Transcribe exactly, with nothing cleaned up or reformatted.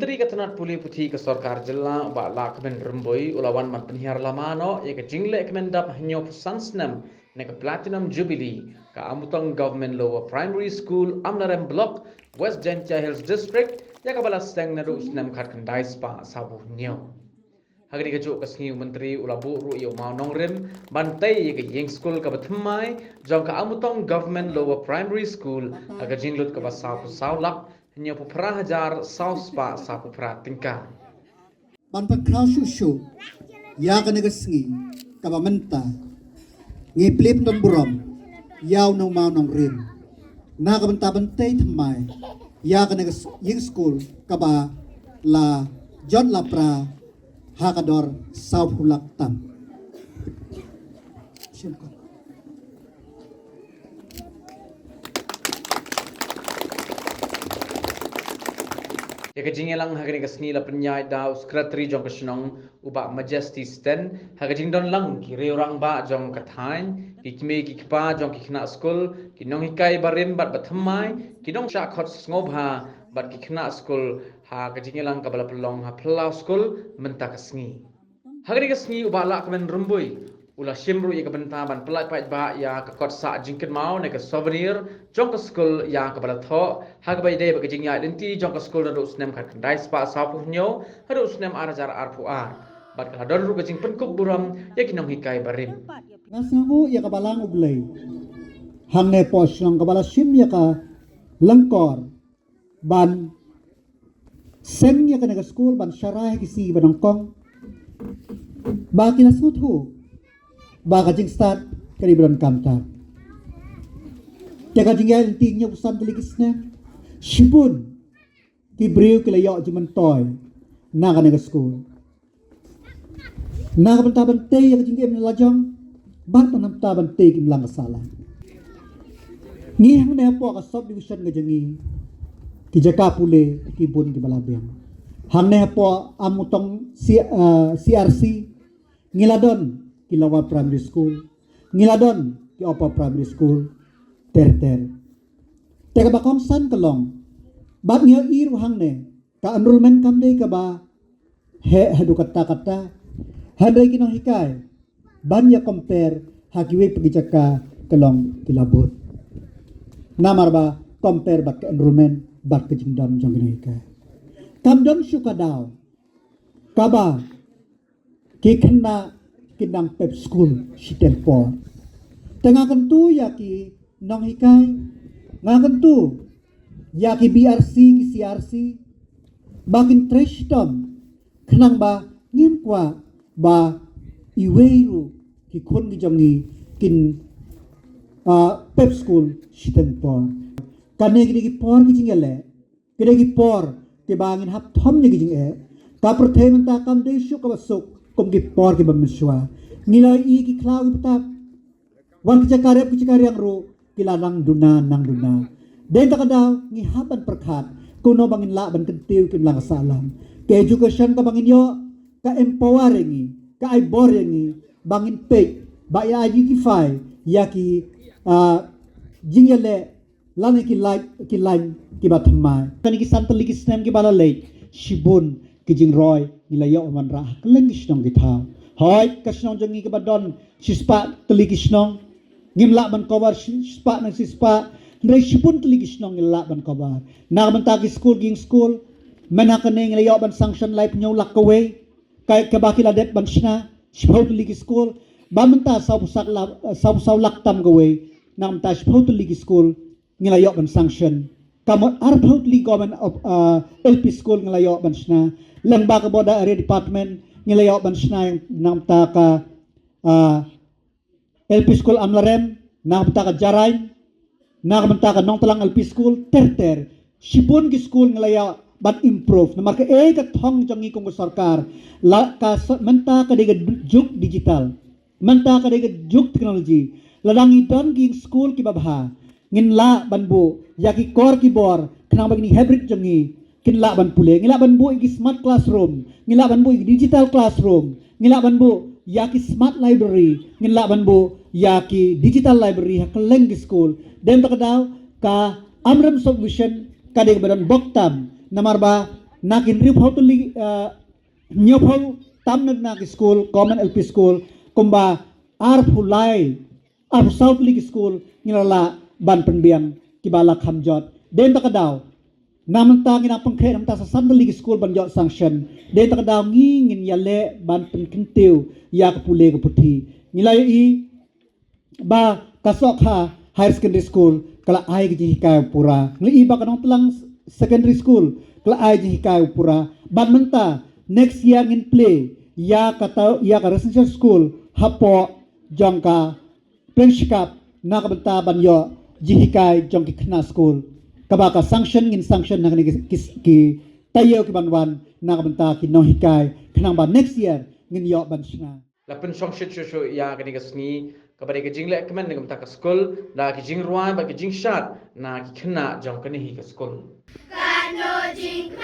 Myntri ka tnat pule puthi ka sorkar jylla, Bah Lahkmen Rymbui, u la wan ban pynhiar lama noh ïa ka jingleh kmen dap hynñiewphew san snem na ka Platinum Jubilee ka Amutong Government Lower Primary School, Amlarem Block, West Jaintia Hills District, ïa kaba la seng naduh u snem khatkhyndai spah sawphew hynñiew. Ha kane kajuh ka sngi u Myntri u la buh ruh ïa u mawnongrim ban tei ïa ka ïing skul kaba thymmai jong ka Amutong Government Lower Primary School ha ka jinglut kaba sawphew saw lak hynñiewphew phra hajar saw spah sawphew phra tyngka. Ban pynkhraw shuh shuh ïa kane ka sngi kaba mynta, ngi plie pyndonburom ïa u mawnongrim na ka bynta ban tei thymmai ïa kane ka s-, ïing skul kaba la jot la pra ha ka dor sawphew lak tam. Ïa ka jingïalang ha kane ka sngi la pynïaid da u Secretary jong ka shnong, u Bah Majesty Sten, ha ka jingdon lang ki riew rangbah jong ka thaiñ, ki kmie ki kpa jong ki khynnah skul, ki nonghikai barim bad bathymmai, ki nongshah khot sngewbha bad ki khynnah skul ha ka jingïalang kaba la pynlong ha phyllaw skul mynta ka sngi. Ha kane ka sngi u Bah Lahkmen Rymbui u la shim ruh ïa ka bynta ban pyllait paidbah ïa ka kot sah jingkynmaw ne ka souvenir jong ka skul ïa kaba la thoh ha kaba ïadei bad ka jingïaid lynti jong ka skul naduh u snem khatkhyndai spah sawphew hynñiew haduh u snem ar hajar arphew ar. Bad ka la don ruh ka jingpynkup burom ïa ki nonghikai barim. Nga sngewnguh ïa ka Balang U Blei hangne hapoh shnong kaba la shim ïa ka lyngkor ban seng ïa kane ka skul ban sharai ha ki sngi ba nyngkong. Ba ki la sngewthuh ba ka jingstad ka dei ba donkam tam. Te ka jingïaid lynti hynñiewphew san tylli ki snem, shibun ki briew ki la ïoh jingmyntoi na kane ka skul. Na ka bynta ban tei ïa ka jingim la jong bad na ka bynta ban tei ka imlang ka sahlang. Ngi hangne hapoh ka subdivision ka jong ngi, ki jaka pule ki bun kiba la biang. Hangne hapoh Amutong C-, ah, C R C ngi la don ki Lower Primary School, ngi la don ki Upper Primary School ter ter. Te kaba kongsan ka long, bad ngi ïohi ruh hangne ka enrollment kam dei kaba heh haduh katta katta. Hynrei ki nonghikai ban ïa compare ha kiwei pat ki jaka ka long ki la bud. Namar ba compare bad ka enrollment bad ka jingdon jong ki nonghikai, kam don shuh ka daw kaba ki khynnah ki nang pep skul shiteng por. Te nga kyntu ïa ki nonghikai, nga kyntu ïa ki B R C, ki C R C, ba kin trei shitom khnang ba ngim kwah ba iwei ruh ki khun ki jong ngi kin, ah, pep skul shiteng por. Kane ki dei ki por ki jingïaleh, ki dei ki por kiba ngin hap thom ïa ki jingeh. Ka pyrthei mynta kam dei shuh kaba suk kum ki por kiba mynshuwa. Ngi la ïohi ki khlaw ki btap, wat ki jaka rep ki jaka riang ruh ki la nang duna nang duna. Dei kata ka daw ngi hap ban pyrkhat kumno ba ngin lah ban kyntiew ki imlang ka sahlang. Ka education kaba ngin ïoh ka empower ïa ngi, ka ai bor ïa ngi ba ngin peit, ba ïa identify ïa ki, ah, jingïaleh lane ki lait, ki lain kiba thymmai. Kane ki san tylli ki snem kiba la leit, shibun ki jingroi ngi la ïoh wanrah ha kylleng ki shnong ki thaw. Hooid, ka shnong jong ngi kaba don shispah tylli ki shnong, ngim lah ban cover shi-, shispah na shispah. Hynrei shibun tylli ki shnong ngi lah ban cover. Na ka bynta ki skul, ki ïing skul, mynta kane ngi la ïoh ban sanction laiphew lak kawei, ka, kaba ki la dep ban shna, shiphew tylli ki skul. Bad mynta sawphew saw lak, sawphew saw lak tam kawei. Na ka bynta shiphew tylli ki skul ngi la ïoh ban sanction. Ka mut arphew tylli government of, uh, L P school ngi la ïoh ban shna. Lyngba ka Border Area Department ngi la ïoh ban shna ïa na ka bynta ka, uh, L P school Amlarem, na ka bynta ka Jarain, na ka bynta ka Nongtlang L P school, ter ter. Shibun ki skul ngi la ïoh ban improve. Namar kaei ka thong jong ngi kum ka sorkar, la ka sa-, mynta ka dei ka du-, juk digital. Mynta ka dei ka juk technology. Lada ngi don ki ïing skul kiba bha, ngin lah ban buh ïa ki kor ki bor khnang ba kine ki hybrid jong ngi kin lah ban pule. Ngi lah ban buh ïa ki smart classroom, ngi lah ban buh ïa ki digital classroom, ngi lah ban buh ïa ki smart library, ngin lah ban buh ïa ki digital library ha kylleng ki skul. Dei kata ka daw ka Amlarem Subdivision ka dei kaba don bok tam, namar ba Na ki hynriewphew tylli, eh, hynñiewphew tam na ki skul, common L P school, kumba arphew lai, arphew saw tylli ki skul ngi la lah ban pynbiang kiba la kham jot. Dei mynta ka daw, na mynta ngi dang pynkhreh na mynta sa san tylli ki skul ban jot sanction. Dei mynta ka daw ngi ngin ïaleh ban pynkyntiew ïa ka pule ka puthi. Ngi la ïohi ba ka Sohkha Higher Secondary School ka la ai ka jinghikai pura. Ngi la ïohi ba ka Nongtlang Secondary School ka la ai jinghikai pura. Ban mynta next year ngin plie ïa ka taw, ïa ka residential school hapoh jong ka Pyrshah na ka bynta ban ïoh jinghikai jong ki khynnah skul. Kaba ka sanction ngin sanction na kane ki, ki, ki taïew ki ban wan na ka bynta ki nonghikai, khnang ba next year ngin ïoh ban shna. La pynshongshit shuh shuh ïa kane ka sngi, kaba dei ka jingleh kmen na ka bynta ka skul, da ki jingrwai bad ki jingshad na ki khynnah jong kane hi ka skul. Katno jingkmen